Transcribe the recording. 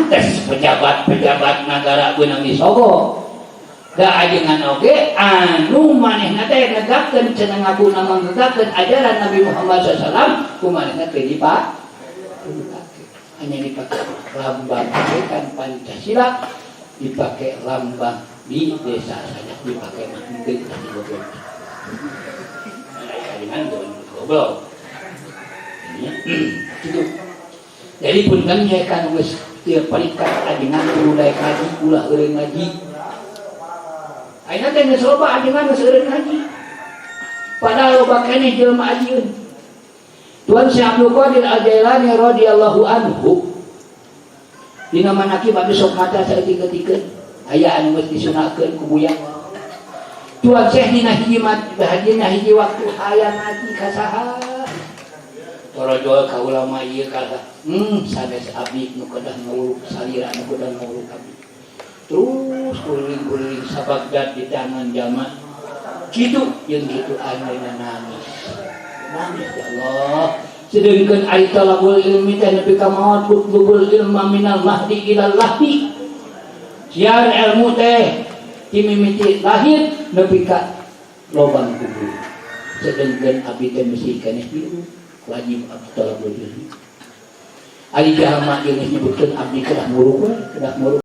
Pantes pejabat-pejabat negara beunang disogok. Da ajengan oge anu manehna teh negakeun, cenah ngaku nama negakeun ajaran Nabi Muhammad SAW, ku manehna teh dipake. Hanya dipakai lambang kan Pancasila, dipakai lambang di desa saja dipakai mah henteu tadi goblok. Ajengan goblok. Gitu. Jadi punten ya kan, geus ieu peringkat ajengan kudu daek ngaji, ulah eureun ngaji. Ayeuna teh geus loba ajengan geus eureun ngaji. Padahal loba keneh jelema ajieun. Tuan Syekh Abdul Qadir Al-Jailani radhiyallahu anhu dina manakib abdi sok maca saeutik-eutikeun, aya anu geus disunahkeun ku Buya. Tuan Syekh dina hiji dina hiji waktu hayang ngaji ka saha? Torojol ka ulama ieu ka sanes abdi nu kedah ngawuruk, salira nu kedah ngawuruk abdi. Terus kuliling-kuliling sabagdad di tangan jalma kitu jeung kitu, anjeunna nangis. Nangis, ya Allah. Sedangkan ari talabul ilmi teh nepi ka maot, utlubul ilma minal mahdi ilal lahdi. Siar ilmu teh ti mimiti lahir nepi ka lobang kubur. Sedangkan abdi teh mesti keneh hirup, wajib abdi talabul ilmi. Ari jalma jeung geus nyebutkeun abdi kedah muruk we, kedah muruk.